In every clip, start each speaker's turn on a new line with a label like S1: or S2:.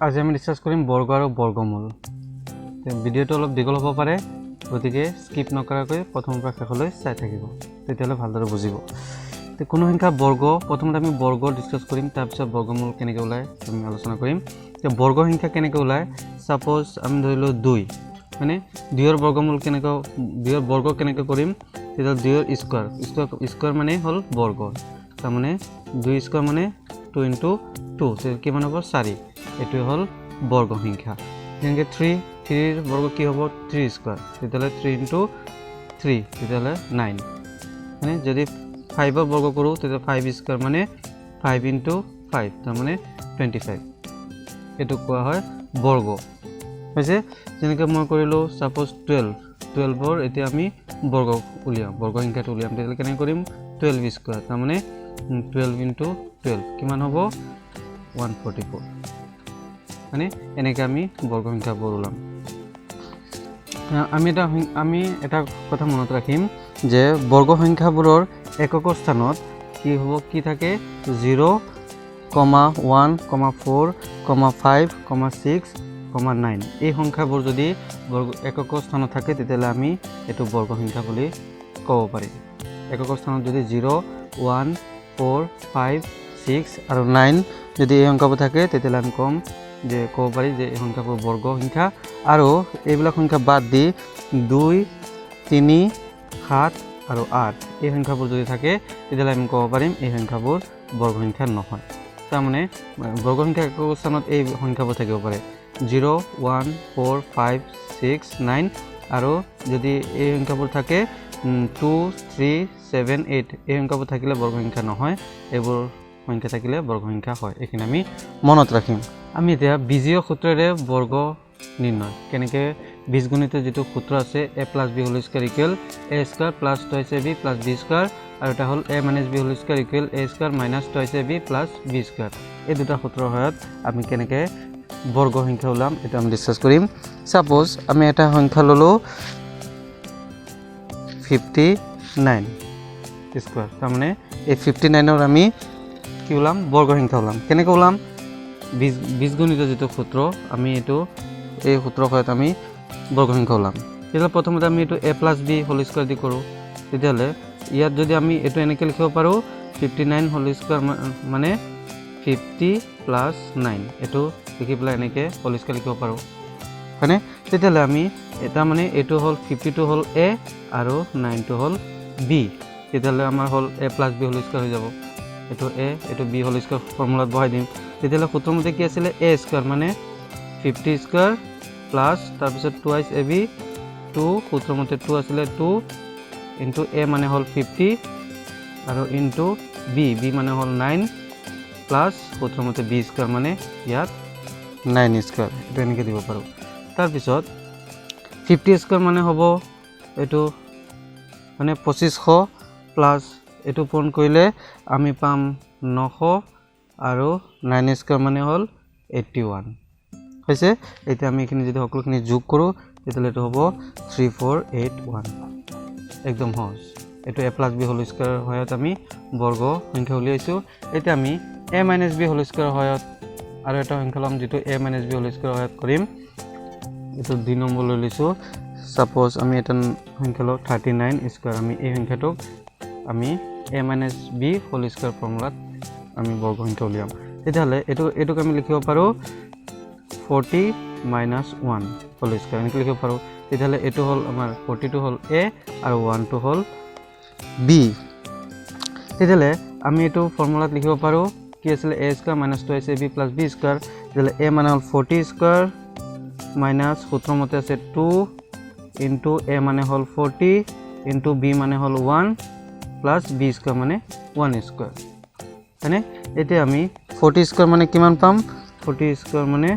S1: আজি আমি ডিছকাছ কৰিম বৰ্গ আৰু বৰ্গমূল। ভিডিঅ'টো অলপ দীঘল হ'ব পাৰে, গতিকে স্কিপ নকৰাকৈ প্ৰথমৰ পৰা শেষলৈ চাই থাকিব, তেতিয়াহ'লে ভালদৰে বুজিব। তে কোনো সংখ্যা বৰ্গ, প্ৰথমতে আমি বৰ্গ ডিছকাছ কৰিম, তাৰপিছত বৰ্গমূল কেনেকৈ ওলায় আমি আলোচনা কৰিম। এতিয়া বৰ্গ সংখ্যা কেনেকৈ ওলায়? ছাপ'জ আমি ধৰিলোঁ দুই, মানে দুইৰ বৰ্গমূল কেনেকৈ, দুইৰ বৰ্গ কেনেকৈ কৰিম? তেতিয়া দুইৰ স্কোৱাৰ, স্কোৱাৰ স্কোৱাৰ মানে হ'ল বৰ্গ। তাৰমানে দুই স্কোৱাৰ মানে টু ইণ্টু টু, কিমান হ'ব? চাৰি। এইটোৱে হ'ল বৰ্গ সংখ্যা। যেনেকৈ থ্ৰী, থ্ৰীৰ বৰ্গ কি হ'ব? থ্ৰী স্কোৱাৰ, তেতিয়াহ'লে থ্ৰী ইণ্টু থ্ৰী, তেতিয়াহ'লে নাইন। মানে যদি ফাইভৰ বৰ্গ কৰোঁ, তেতিয়া ফাইভ স্কোৱাৰ মানে ফাইভ ইণ্টু ফাইভ, তাৰমানে 25। এইটোক কোৱা হয় বৰ্গ। হৈছে, যেনেকৈ মই কৰিলোঁ, ছাপ'জ 12, 12ৰ এতিয়া আমি বৰ্গ উলিয়াম, বৰ্গ সংখ্যাটো উলিয়াম। তেতিয়াহ'লে কেনেকৈ কৰিম? 12 স্কোৱাৰ, তাৰমানে 12 ইণ্টু 12 কিমান হ'ব? 144। মানে এনেকৈ আমি বৰ্গ সংখ্যাবোৰ ওলাম। আমি এটা কথা মনত ৰাখিম যে বৰ্গ সংখ্যাবোৰৰ এককৰ স্থানত কি হ'ব, কি থাকে? 0 comma 1 comma 4 comma 5 comma 6 comma 9, এই সংখ্যাবোৰ যদি বৰ্গ এককৰ স্থানত থাকে, তেতিয়াহ'লে আমি এইটো বৰ্গ সংখ্যা বুলি ক'ব পাৰিম। এককৰ স্থানত যদি 0, 1, 4, 5, 6 আৰু 9 যদি এই সংখ্যাবোৰ থাকে, তেতিয়াহ'লে আমি ক'ম যে ক'ব পাৰি যে এই সংখ্যাবোৰ বৰ্গ সংখ্যা। আৰু এইবিলাক সংখ্যা বাদ দি দুই, তিনি, সাত আৰু আঠ, এই সংখ্যাবোৰ যদি থাকে, তেতিয়াহ'লে আমি ক'ব পাৰিম এই সংখ্যাবোৰ বৰ্গ সংখ্যা নহয়। তাৰমানে বৰ্গ সংখ্যা একক স্থানত এই সংখ্যাবোৰ থাকিব পাৰে, 0, 1, 4, 5, 6, 9। আৰু যদি এই সংখ্যাবোৰ থাকে 2, 3, 7, 8, এই সংখ্যাবোৰ থাকিলে বৰ্গ সংখ্যা নহয়, এইবোৰ সংখ্যা থাকিলে বৰ্গ সংখ্যা হয়। এইখিনি আমি মনত ৰাখিম। আমি এতিয়া বীজীয় সূত্ৰেৰে বৰ্গ নিৰ্ণয় কেনেকৈ, বীজগণিতৰ যিটো সূত্ৰ আছে, a plus b whole square equal a square plus twice a b plus b square, আৰু এটা হ'ল a minus b whole square equal a square minus twice a b plus b square, এই দুটা সূত্ৰৰ সহায়ত আমি কেনেকৈ বৰ্গ সংখ্যা ওলাম, এইটো আমি ডিছকাছ কৰিম। ছাপ'জ আমি এটা সংখ্যা ল'লোঁ 59 স্কুৱাৰ। তাৰমানে এই 59ৰ আমি কি ওলাম? বৰ্গ সংখ্যা ওলাম। কেনেকৈ ওলাম? বীজগণিতৰ যিটো সূত্ৰ, আমি এই সূত্ৰৰ সহায়ত আমি বৰ্গ সংখ্যা ওলাম। তেতিয়াহ'লে প্ৰথমতে আমি এইটো a plus b whole square দি কৰোঁ। তেতিয়াহ'লে ইয়াত যদি আমি এইটো এনেকৈ লিখিব পাৰোঁ, 59 হোল স্কুৱাৰ মানে 50 প্লাছ 9, এইটো লিখি পেলাই এনেকৈ হোল স্কুৱাৰ লিখিব পাৰোঁ, হয়নে? তেতিয়াহ'লে আমি এটা মানে এইটো হ'ল 50টো হ'ল এ আৰু 9টো হ'ল বি। তেতিয়াহ'লে আমাৰ হ'ল a plus b whole square হৈ যাব। এইটো এ, এইটো বি, হোল স্কুৱাৰ ফৰ্মুলাত বহাই দিম। তেতিয়াহ'লে সূত্ৰমতে কি আছিলে? এ স্কুৱাৰ মানে 50 স্কুৱাৰ প্লাছ, তাৰপিছত টুৱাইছ এ বি, টু, সূত্ৰমতে টু আছিলে, টু ইনটু এ মানে হ'ল 50 আৰু ইনটু বি, বি মানে হ'ল 9, প্লাছ সূত্ৰমতে বি স্কুৱাৰ মানে ইয়াত 9 স্কুৱাৰ, এইটো এনেকৈ দিব পাৰোঁ। তাৰপিছত 50 স্কুৱাৰ মানে হ'ব এইটো মানে 2500 প্লাছ, এইটো পূৰণ কৰিলে আমি পাম 900 আৰু 9 স্কুৱাৰ মানে হ'ল 81 হৈছে। এতিয়া আমি এইখিনি যদি সকলোখিনি যোগ কৰোঁ, তেতিয়াহ'লে এইটো হ'ব 3481। একদম সহজ। এইটো a plus b whole square সহায়ত আমি বৰ্গ সংখ্যা উলিয়াইছোঁ। এতিয়া আমি a minus b whole square সহায়ত আৰু এটা সংখ্যা ল'ম, যিটো a minus b whole square সহায়ত কৰিম। এইটো 2 নম্বৰ লৈ লৈছোঁ। ছাপ'জ আমি এটা সংখ্যা লওঁ 39 স্কুৱাৰ। আমি এই সংখ্যাটোক আমি a minus b whole square ফৰ্মুলাত আমি বৰ্গ সংখ্যা উলিয়াম। তেতিয়াহ'লে এইটোক আমি লিখিব পাৰোঁ 40 মাইনাছ 1 হোল স্কুৱাৰ, এনেকৈ লিখিব পাৰোঁ। তেতিয়াহ'লে এইটো হ'ল আমাৰ 40টো হ'ল এ আৰু 1টো হ'ল বি। তেতিয়াহ'লে আমি এইটো ফৰ্মুলাত লিখিব পাৰোঁ, কি আছিলে? A square minus twice a b plus b square। তেতিয়াহ'লে এ মানে হ'ল 40 স্কুৱাৰ মাইনাছ, সূত্ৰমতে আছে টু ইনটু এ মানে হ'ল 40 ইনটু বি মানে হ'ল 1 প্লাছ বি স্কুৱাৰ মানে 1 স্কুৱাৰ, হয়নে? এতিয়া আমি 40 স্কুৱাৰ মানে কিমান পাম? 40 স্কুৱাৰ মানে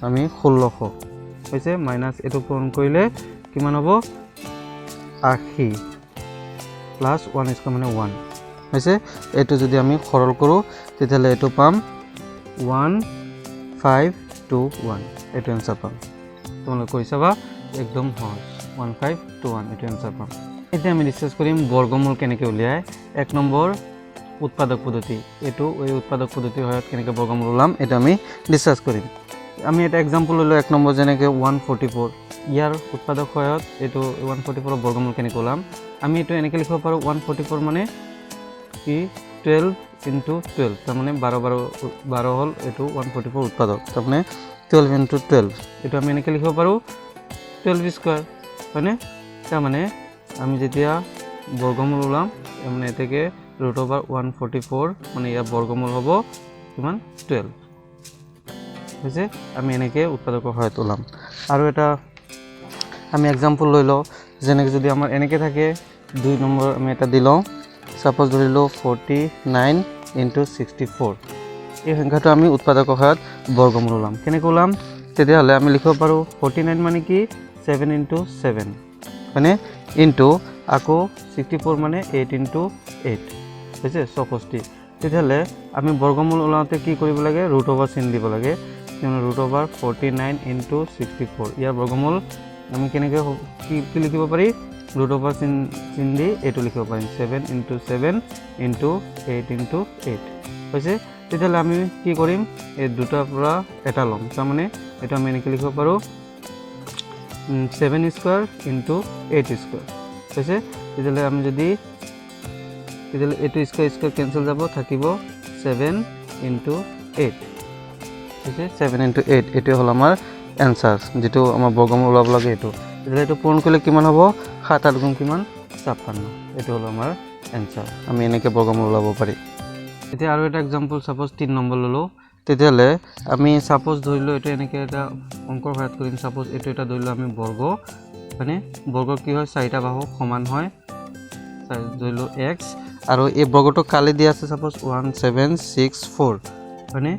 S1: আমি 1600 হৈছে, মাইনাছ এইটো পূৰণ কৰিলে কিমান হ'ব? 80, প্লাছ 1 স্কুৱাৰ মানে 1 হৈছে। এইটো যদি আমি সৰল কৰোঁ, তেতিয়াহ'লে এইটো পাম 1521, এইটো এনচাৰ পাম। তোমালোকে কৰি চাবা, একদম সহজ। 1521, এইটো এনচাৰ পাম। এতিয়া আমি ডিছকাছ কৰিম বৰ্গমূল কেনেকৈ উলিয়াই। 1 নম্বৰ উৎপাদক পদ্ধতি। এই উৎপাদক পদ্ধতিৰ সহায়ত কেনেকৈ বৰ্গমূল ওলাম, এইটো আমি ডিছকাছ কৰিম। আমি এটা এক্সাম্পল ল'লোঁ 1 নম্বৰ, যেনেকৈ 144। ইয়াৰ উৎপাদক সহায়ত এইটো 144ৰ বৰ্গমূল কেনেকৈ ওলাম? আমি এইটো এনেকৈ লিখিব পাৰোঁ, 144 মানে কি? 12 ইণ্টু 12, তাৰমানে 12 12 12 হ'ল এইটো 144 উৎপাদক, তাৰমানে 12 ইণ্টু 12। এইটো আমি এনেকৈ লিখিব পাৰোঁ, 12 স্কুৱাৰ, হয়নে? তাৰমানে আমি যেতিয়া বৰ্গমূল ওলাম, মানে এতেকে ৰুট অভাৰ 144, মানে ইয়াৰ বৰ্গমূল হ'ব কিমান? 12 হৈছে। আমি এনেকৈ উৎপাদকৰ সহায়ত ওলাম। আৰু এটা আমি এক্সাম্পল লৈ লওঁ, যেনেকৈ যদি আমাৰ এনেকৈ থাকে, 2 নম্বৰ আমি এটা দি লওঁ। ছাপ'জ ধৰিলোঁ 49 ইণ্টু 64। এই সংখ্যাটো আমি উৎপাদকৰ সহায়ত বৰ্গমূল ওলাম। কেনেকৈ ওলাম? তেতিয়াহ'লে আমি লিখিব পাৰোঁ, 49 মানে কি? 7 ইণ্টু 7, হয়নে? ইণ্টু আকৌ 64 মানে 8 ইণ্টু 8 হৈছে 64। তেতিয়াহ'লে আমি বৰ্গমূল ওলাওঁতে কি কৰিব লাগে? ৰুট অভাৰ চিন দিব লাগে। Root over 49 into 64, ইয়াৰ বৰ্গমূল আমি কেনেকৈ কি কি লিখিব পাৰি? ৰুট অভাৰ চিন দি এইটো লিখিব পাৰিম, 7 into 7 into 8 into 8 হৈছে। তেতিয়াহ'লে আমি কি কৰিম? এই দুটাৰ পৰা এটা ল'ম। তাৰমানে এইটো আমি এনেকৈ লিখিব পাৰোঁ, 7 square into 8 square হৈছে। তেতিয়াহ'লে আমি যদি তেতিয়াহ'লে এইটো স্কুৱাৰ স্কুৱাৰ কেঞ্চেল যাব, থাকিব 7 ইণ্টু 8 হৈছে। 7 ইণ্টু 8, এইটোৱে হ'ল আমাৰ এনচাৰ, যিটো আমাৰ বৰ্গমূল ওলাব লাগে এইটো। তেতিয়াহ'লে এইটো পূৰণ কৰিলে কিমান হ'ব? সাত আঠ গুণ কিমান? 56। এইটো হ'ল আমাৰ এনচাৰ। আমি এনেকৈ বৰ্গমূল ওলাব পাৰি। এতিয়া আৰু এটা এক্সাম্পল, ছাপ'জ 3 নম্বৰ ল'লোঁ। তেতিয়াহ'লে আমি ছাপ'জ ধৰিলোঁ, এইটো এনেকৈ এটা অংকৰ সহায়ত কৰিম। ছাপ'জ এইটো এটা ধৰিলোঁ আমি বৰ্গ, হয়নে? বৰ্গ কি হয়? চাৰিটা বাহু সমান হয়। ধৰিলোঁ এক্স আৰু এই বৰ্গটো কালি দিয়া আছে, ছাপ'জ 1764, হয়নে?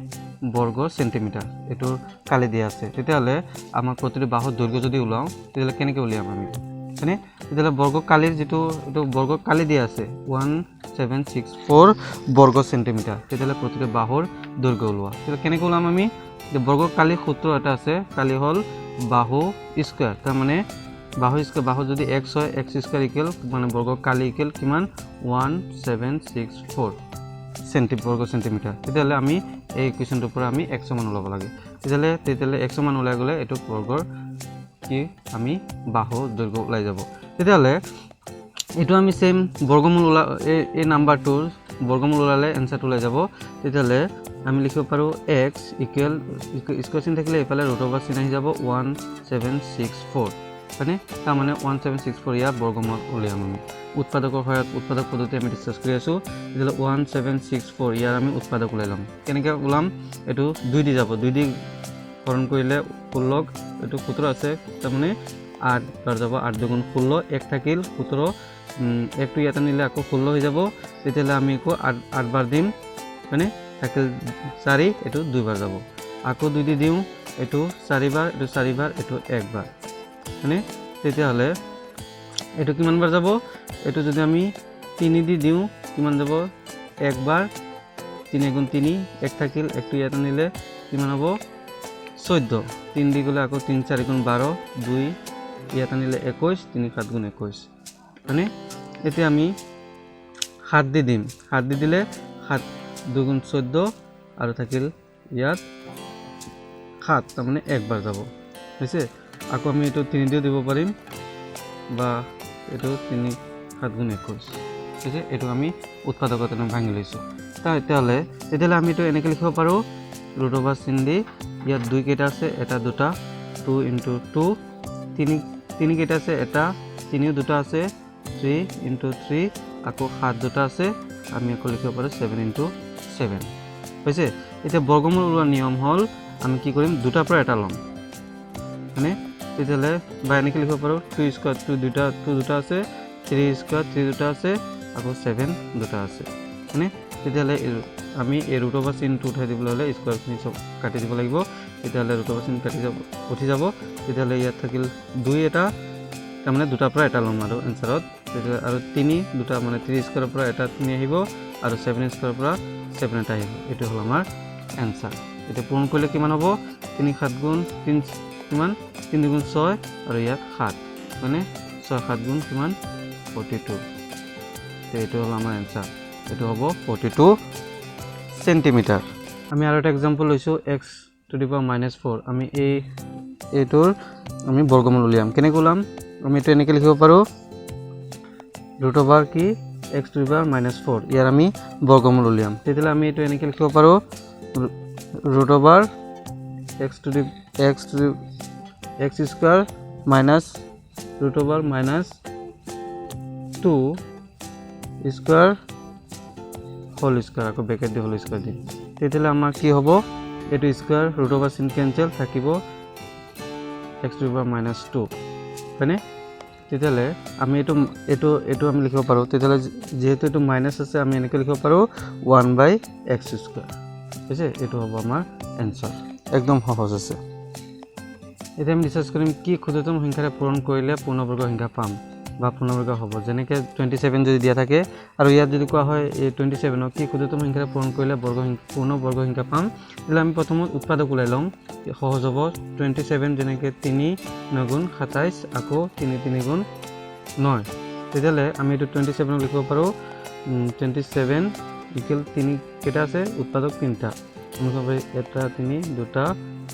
S1: বৰ্গ চেণ্টিমিটাৰ এইটো কালি দিয়া আছে। তেতিয়াহ'লে আমাৰ প্ৰতিটো বাহুৰ দৈৰ্ঘ্য যদি ওলাওঁ, তেতিয়াহ'লে কেনেকৈ উলিয়াম আমি, হয়নে? তেতিয়াহ'লে বৰ্গ কালিৰ যিটো এইটো বৰ্গ কালি দিয়া আছে 1764 বৰ্গ চেণ্টিমিটাৰ, তেতিয়াহ'লে প্ৰতিটো বাহুৰ দৈৰ্ঘ্য ওলোৱা। তেতিয়াহ'লে কেনেকৈ ওলাম আমি? যে বৰ্গ কালি সূত্ৰ এটা আছে, কালি হ'ল বাহু স্কুৱাৰ। তাৰমানে বাহু স্কুৱাৰ, বাহু যদি এক্স হয়, এক্স স্কুৱাৰ ইকুৱেল, মানে বৰ্গ কালি ইকুৱেল কিমান? 1764 বৰ্গ চেণ্টিমিটাৰ। তেতিয়াহ'লে আমি এই ইকুৱেশ্যনটোৰ পৰা আমি এক্স মান ওলাব লাগে। তেতিয়াহ'লে এক্স মান ওলাই গ'লে এইটো বৰ্গৰ কি আমি বাহু দৈৰ্ঘ্য ওলাই যাব। তেতিয়াহ'লে এইটো আমি ছেইম বৰ্গমূল ওলা এই নাম্বাৰটোৰ বৰ্গমূল ওলালে এনচাৰটো ওলাই যাব। তেতিয়াহ'লে আমি লিখিব পাৰোঁ, এক্স ইকুৱেল, স্কুৱাৰ চিন থাকিলে এইফালে ৰুট অভাৰ চিন আহি যাব, 1764, হয়নে? তাৰমানে 1764 ইয়াৰ বৰ্গমূল উলিয়াম আমি উৎপাদকৰ সহায়ত। উৎপাদক পদ্ধতি আমি ডিছকাছ কৰি আছোঁ। তেতিয়াহ'লে 1764 ইয়াৰ আমি উৎপাদক ওলাই ল'ম। কেনেকৈ ওলাম? এইটো 2 দি যাব। 2 দি হৰণ কৰিলে 16, এইটো সূত্ৰ আছে। তাৰমানে 8 বাৰ যাব, 8 দুগুণ 16, এক থাকিল 17। একটো ইয়াতে নিলে আকৌ 16 হৈ যাব। তেতিয়াহ'লে আমি আকৌ 8 বাৰ দিম, হয়নে? থাকিল 4, এইটো দুইবাৰ যাব। আকৌ 2 দি দিওঁ, এইটো চাৰিবাৰ, এইটো চাৰিবাৰ, এইটো একবাৰ, হয়নে? তেতিয়াহ'লে এইটো কিমান বাৰ যাব? এইটো যদি আমি 3 দি দিওঁ কিমান যাব? একবাৰ, তিনি এগুণ তিনি, এক থাকিল, একটো ইয়াত আনিলে কিমান হ'ব? 14। 3 দি গ'লে আকৌ তিনি চাৰি গুণ 12, 2 ইয়াত আনিলে 21, তিনি সাত গুণ 21, হয়নে? এতিয়া আমি 7 দি দিম। 7 দি দিলে সাত দুগুণ 14 আৰু থাকিল ইয়াত 7, তাৰমানে একবাৰ যাব হৈছে। আকৌ আমি এইটো 3 দিও দিব পাৰিম বা এইটো তিনি সাত গুণ 21 হৈছে। এইটো আমি উৎপাদকত এনে ভাঙি লৈছোঁ। তেতিয়াহ'লে আমি এইটো এনেকৈ লিখিব পাৰোঁ, ৰুট অভাৰ চিন দি ইয়াত দুই কেইটা আছে? এটা, দুটা, টু ইণ্টু টু। তিনি তিনি কেইটা আছে? এটা, তিনিও দুটা আছে, থ্ৰী ইণ্টু থ্ৰী। আকৌ সাত দুটা আছে, আমি আকৌ লিখিব পাৰোঁ ছেভেন ইণ্টু ছেভেন হৈছে। এতিয়া বৰ্গমূল ওলোৱা নিয়ম হ'ল, আমি কি কৰিম? দুটাৰ পৰা এটা ল'ম, হয়নে? তেতিয়াহ'লে বা এনেকৈ লিখিব পাৰোঁ, টু স্কুৱাৰ, টু দুটা, টু দুটা আছে, থ্ৰী স্কুৱাৰ, থ্ৰী দুটা আছে, আকৌ ছেভেন দুটা আছে, হয়নে? তেতিয়াহ'লে আমি এই ৰুট অভাৰ চিনটো উঠাই দিবলৈ হ'লে স্কুৱাৰখিনি চব কাটি দিব লাগিব। তেতিয়াহ'লে ৰুট অভাৰ চিন কাটি যাব, উঠি যাব। তেতিয়াহ'লে ইয়াত থাকিল দুই এটা, তাৰমানে দুটাৰ পৰা এটা ল'ম আৰু এনচাৰত। তেতিয়া আৰু তিনি দুটা, মানে থ্ৰী স্কুৱাৰৰ পৰা এটা তিনি আহিব আৰু ছেভেন স্কুৱাৰৰ পৰা ছেভেন এটা আহিব। এইটো হ'ল আমাৰ এনচাৰ। এতিয়া পূৰণ কৰিলে কিমান হ'ব? তিনি সাত গুণ তিনি কিমান? তিনি দুগুণ ছয় আৰু ইয়াত সাত, মানে ছয় সাত গুণ কিমান? 42। এইটো হ'ল আমাৰ এনচাৰ। এইটো হ'ব 42 চেণ্টিমিটাৰ। আমি আৰু এটা এক্সাম্পল লৈছোঁ, x to the power minus four, আমি এইটোৰ আমি বৰ্গমূল উলিয়াম। কেনেকৈ ওলাম? আমি এইটো এনেকৈ লিখিব পাৰোঁ, ৰুট অভাৰ কি, x to the power minus four। ইয়াৰ আমি বৰ্গমূল উলিয়াম। তেতিয়াহ'লে আমি এইটো এনেকৈ লিখিব পাৰোঁ, root over x to the x square minus root over minus two square whole square, আকৌ ব্ৰেকেট দি হোল স্কুৱাৰ দিম। তেতিয়াহ'লে আমাৰ কি হ'ব? এইটো স্কুৱাৰ, ৰুট অভাৰ চিন কেঞ্চেল, থাকিব x to power minus two, হয়নে? তেতিয়াহ'লে আমি এইটো আমি লিখিব পাৰোঁ। তেতিয়াহ'লে যিহেতু এইটো মাইনাছ আছে, আমি এনেকৈ লিখিব পাৰোঁ, ওৱান বাই এক্স স্কুৱাৰ হৈছে। এইটো হ'ব আমাৰ এনচাৰ। একদম সহজ আছে। এতিয়া আমি ডিছকাছ কৰিম কি ক্ষুদ্ৰতম সংখ্যাৰে পূৰণ কৰিলে পূৰ্ণবৰ্গ সংখ্যা পাম বা পূৰ্ণবৰ্গ হ'ব। যেনেকৈ 27 যদি দিয়া থাকে আৰু ইয়াত যদি কোৱা হয়, এই 27ক কি ক্ষুদ্ৰতম সংখ্যাৰে পূৰণ কৰিলে বৰ্গ পূৰ্ণ বৰ্গ সংখ্যা পাম, তেতিয়াহ'লে আমি প্ৰথমত উৎপাদক ওলাই ল'ম, সহজ হ'ব। 27, যেনেকৈ তিনি নগুণ 27, আকৌ তিনি তিনি গুণ নয়। তেতিয়াহ'লে আমি এইটো 27ক লিখিব পাৰোঁ, 27 ইকুৱেল তিনি কেইটা আছে? উৎপাদক তিনিটা। আমি ক'ব পাৰি এটা তিনি, দুটা,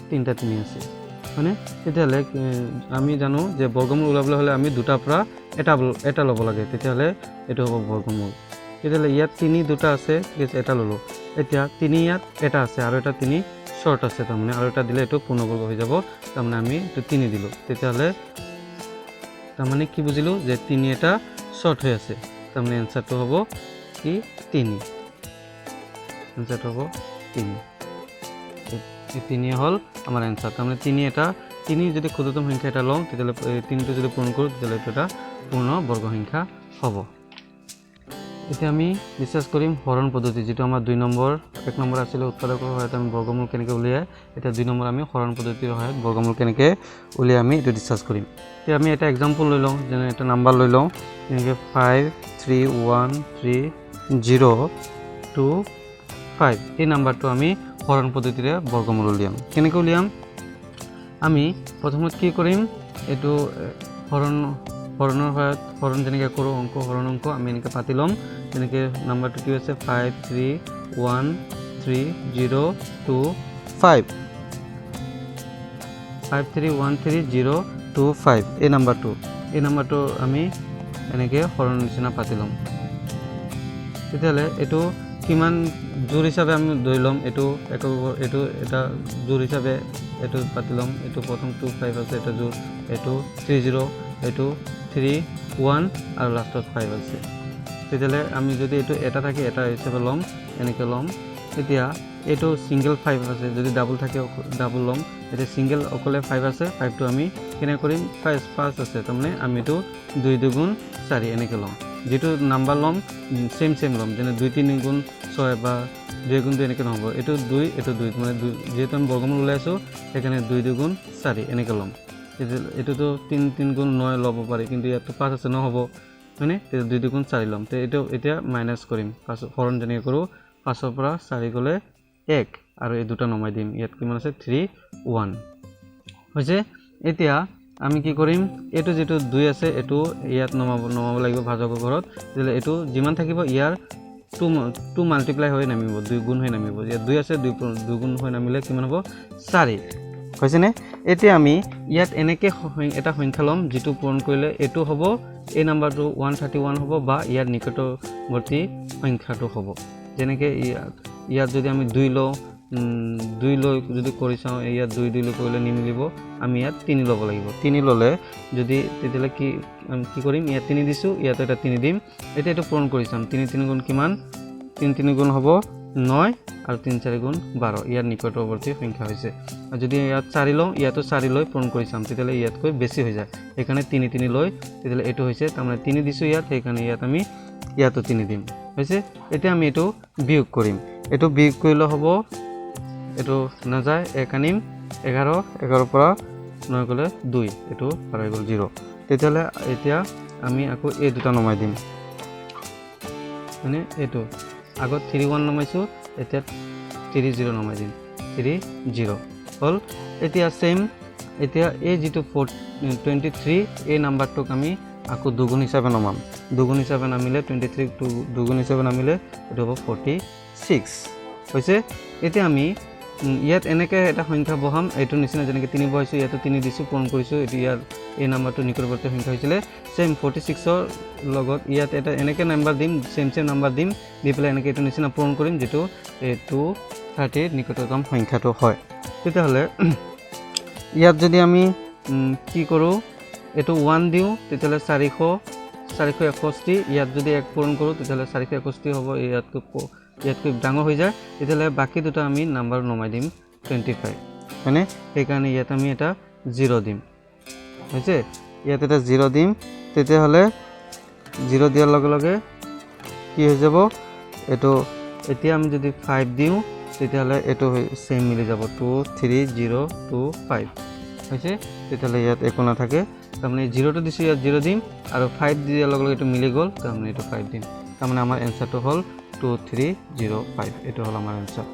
S1: তিনিটা তিনি আছে, হয়নে? তেতিয়াহ'লে আমি জানো যে বৰ্গমূল ওলাবলৈ হ'লে আমি দুটাৰ পৰা এটা ল'ব লাগে। তেতিয়াহ'লে এইটো হ'ব বৰ্গমূল। তেতিয়াহ'লে ইয়াত তিনি দুটা আছে, ঠিক আছে, এটা ল'লোঁ। এতিয়া তিনি ইয়াত এটা আছে আৰু এটা তিনি শ্বৰ্ট আছে, তাৰমানে আৰু এটা দিলে এইটো পূৰ্ণবৰ্গ হৈ যাব। তাৰমানে আমি এইটো তিনি দিলোঁ। তেতিয়াহ'লে তাৰমানে কি বুজিলোঁ যে তিনি এটা শ্বৰ্ট হৈ আছে। তাৰমানে এনচাৰটো হ'ব কি? তিনি। এনচাৰটো হ'ব তিনি। এই তিনিয়ে হ'ল আমাৰ এনচাৰ। তাৰমানে তিনি এটা তিনি যদি ক্ষুদ্ৰতম সংখ্যা এটা লওঁ, তেতিয়াহ'লে এই তিনিটো যদি পূৰণ কৰোঁ, তেতিয়াহ'লে এইটো এটা পূৰ্ণ বৰ্গ সংখ্যা হ'ব। এতিয়া আমি ডিছকাছ কৰিম হৰণ পদ্ধতি, যিটো আমাৰ দুই নম্বৰ। এক নম্বৰ আছিলে উৎপাদকৰ সহায়ত আমি বৰ্গমূল কেনেকৈ উলিয়াই। এতিয়া দুই নম্বৰ আমি হৰণ পদ্ধতিৰ সহায়ত বৰ্গমূল কেনেকৈ উলিয়াই, আমি এইটো ডিছকাছ কৰিম। এতিয়া আমি এটা এক্সাম্পল লৈ লওঁ, যেনে এটা নাম্বাৰ লৈ লওঁ, যেনেকৈ 5 3 1 3 0 2 5। এই নাম্বাৰটো আমি হৰণ পদ্ধতিৰে বৰ্গমূল উলিয়াম। কেনেকৈ উলিয়াম? আমি প্ৰথমত কি কৰিম? এইটো হৰণৰ সহায়ত, হৰণ যেনেকৈ কৰোঁ অংক, হৰণ অংক আমি এনেকৈ পাতি ল'ম। যেনেকৈ নাম্বাৰটো কি হৈছে? 5 3 1 3 0 2 5, 5 3 1 3 0 2 5। এই নাম্বাৰটো আমি এনেকৈ হৰণ নিচিনা পাতি ল'ম। তেতিয়াহ'লে এইটো কিমান জোৰ হিচাপে আমি ধৰি ল'ম। এইটো একক, এইটো এটা জোৰ হিচাপে এইটো পাতি ল'ম। এইটো প্ৰথম টু ফাইভ আছে, এটা জোৰ। এইটো থ্ৰী জিৰ', এইটো থ্ৰী ওৱান আৰু লাষ্টত ফাইভ আছে। তেতিয়াহ'লে আমি যদি এইটো এটা থাকে, এটা হিচাপে ল'ম, এনেকৈ ল'ম। এতিয়া এইটো ছিংগল ফাইভ আছে, যদি ডাবল থাকে ডাবল ল'ম। এতিয়া ছিংগল অকলে ফাইভ আছে, ফাইভটো আমি কেনেকৈ কৰিম? ফাইভ পাঁচ আছে, তাৰমানে আমি এইটো দুই দুগুণ চাৰি এনেকৈ ল'ম। যিটো নাম্বাৰ ল'ম, ছেইম ছেইম ল'ম। যেনে দুই তিনি গুণ ছয় বা দুই গুণ দুই, এনেকৈ নহ'ব। এইটো দুই, এইটো দুই, মানে দুই। যিহেতু আমি বৰ্গমূল ওলাই আছোঁ, সেইকাৰণে দুই দুগুণ চাৰি এনেকৈ ল'ম। তেতিয়া এইটোতো তিনি তিনি গুণ নয় ল'ব পাৰি, কিন্তু ইয়াততো পাঁচ আছে, নহ'ব, হয়নে? তেতিয়া দুই দুগুণ চাৰি ল'ম। তে এইটো এতিয়া মাইনাছ কৰিম। পাঁচ হৰণ যেনেকৈ কৰোঁ, পাঁচৰ পৰা চাৰি গ'লে এক আৰু এই দুটা নমাই দিম। ইয়াত কিমান আছে? থ্ৰী ওৱান হৈছে। এতিয়া আমি কি কৰিম? এইটো যিটো দুই আছে, এইটো ইয়াত নমাব লাগিব ভাজকৰ ঘৰত। তেতিয়াহ'লে এইটো যিমান থাকিব, ইয়াৰ টু টু মাল্টিপ্লাই হৈ নামিব, দুই গুণ হৈ নামিব। ইয়াত দুই আছে, দুই দুগুণ হৈ নামিলে কিমান হ'ব? চাৰি হৈছেনে? এতিয়া আমি ইয়াত এনেকৈ এটা সংখ্যা ল'ম, যিটো পূৰণ কৰিলে এইটো হ'ব, এই নাম্বাৰটো 131 হ'ব বা ইয়াৰ নিকটৱৰ্তী সংখ্যাটো হ'ব। যেনেকৈ ইয়াত যদি আমি দুই লওঁ, দুই লৈ যদি কৰি চাওঁ, ইয়াত দুই দুই লৈ কৰিলে নিমিলিব। আমি ইয়াত তিনি ল'ব লাগিব। তিনি ল'লে যদি, তেতিয়াহ'লে কি আমি কি কৰিম? ইয়াত তিনি দিছোঁ, ইয়াত এটা তিনি দিম। এতিয়া এইটো পূৰণ কৰি চাম। তিনি তিনি গুণ কিমান? তিনি তিনি গুণ হ'ব নয় আৰু তিনি চাৰি গুণ 12। ইয়াৰ নিকটৱৰ্তী সংখ্যা হৈছে। আৰু যদি ইয়াত চাৰি লওঁ, ইয়াতো চাৰি লৈ পূৰণ কৰি চাম, তেতিয়াহ'লে ইয়াতকৈ বেছি হৈ যায়। সেইকাৰণে তিনি তিনি লৈ, তেতিয়াহ'লে এইটো হৈছে। তাৰমানে তিনি দিছোঁ ইয়াত, সেইকাৰণে ইয়াত আমি ইয়াতো তিনি দিম। হৈছে। এতিয়া আমি এইটো বিয়োগ কৰিম। এইটো বিয়োগ কৰিলে হ'ব, এইটো নাযায়, এক আনিম, 11, 11ৰ পৰা নয় গ'লে দুই, এইটো হাৰাই গ'ল, জিৰ'। তেতিয়াহ'লে এতিয়া আমি আকৌ এই দুটা নমাই দিম। মানে এইটো আগত থ্ৰী ওৱান নমাইছোঁ, এতিয়া থ্ৰী জিৰ' নমাই দিম। থ্ৰী জিৰ' হ'ল। এতিয়া ছেইম, এতিয়া এই যিটো 4 23, এই নাম্বাৰটোক আমি আকৌ দুগুণ হিচাপে নমাম। দুগুণ হিচাপে নামিলে, 23 দুগুণ হিচাপে নামিলে এইটো হ'ব 46 হৈছে। এতিয়া আমি ইয়াত এনেকৈ এটা সংখ্যা বহাম, এইটো নিচিনা যেনেকৈ তিনি বহাইছোঁ, ইয়াতো তিনি দিছোঁ, পূৰণ কৰিছোঁ, এইটো ইয়াৰ এই নাম্বাৰটো নিকটৱৰ্তী সংখ্যা হৈছিলে। ছেইম 46ৰ লগত ইয়াত এটা এনেকৈ নাম্বাৰ দিম, ছেইম ছেইম নাম্বাৰ দিম, দি পেলাই এনেকৈ এইটো নিচিনা পূৰণ কৰিম, যিটো এই 230ৰ নিকটতম সংখ্যাটো হয়। তেতিয়াহ'লে ইয়াত যদি আমি কি কৰোঁ, এইটো 1 দিওঁ, তেতিয়াহ'লে 461। ইয়াত যদি এক পূৰণ কৰোঁ, তেতিয়াহ'লে 461 হ'ব, ইয়াতকৈ ডাঙৰ হৈ যায়। তেতিয়াহ'লে বাকী দুটা আমি নাম্বাৰ নমাই দিম 25, হয়নে? সেইকাৰণে ইয়াত আমি এটা জিৰ' দিম, হৈছে। ইয়াত এটা জিৰ' দিম, তেতিয়াহ'লে জিৰ' দিয়াৰ লগে লগে কি হৈ যাব এইটো? এতিয়া আমি যদি 5 দিওঁ, তেতিয়াহ'লে এইটো ছেইম মিলি যাব, 2 3 0 2 5 হৈছে। তেতিয়াহ'লে ইয়াত একো নাথাকে। তাৰমানে জিৰ'টো দিছোঁ, ইয়াত জিৰ' দিম আৰু 5 দিয়াৰ লগে লগে এইটো মিলি গ'ল, তাৰমানে এইটো 5 দিম। তাৰমানে আমাৰ এনচাৰটো হ'ল 2305। এইটো হ'ল আমাৰ এনচাৰ।